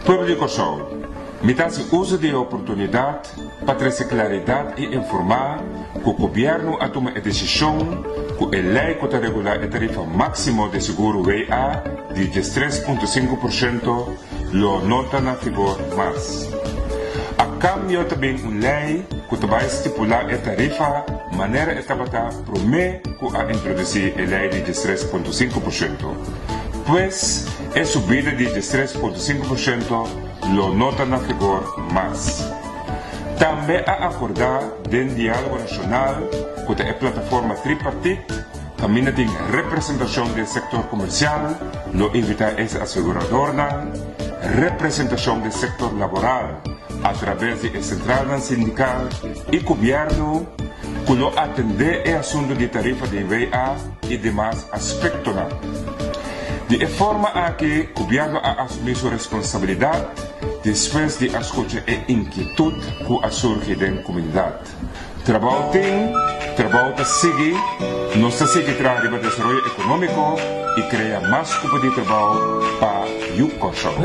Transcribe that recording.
Pueblo di Kòrsou, mi ta hasi uso di e oportunidat pa trese klaridat i informá ku gobièrnu a tuma e desishon ku e lei ku ta regulá e tarifa máksimo di seguro WA di 13.5% lo no ta na vigor mas. A kambio ta bin un lei ku ta bai stipulá e tarifa manera e tabata promé ku a introdusí e lei di 13.5%. Pues e subida di 13.5% lo no ta na vigor mas. Tambe a akordá den Diálogo Nashonal ku ta e plataforma tripartit kaminda tin representashon di e sektor komersial, lo invitá es aseguradornan, representashon di e sektor laboral atraves di e sentralnan sindikal i gobièrnu ku lo atendé e asuntu di tarifa di WA i demas aspektonan. Di e forma aki gobièrnu a asumí su responsabilidat despues di a skucha e inkietut ku a surgi den komunidat. Trabou tin, trabou ta sigui, nos ta sigui traha riba desaroyo ekonómiko i krea mas kupo di trabou pa yu Kòrsou.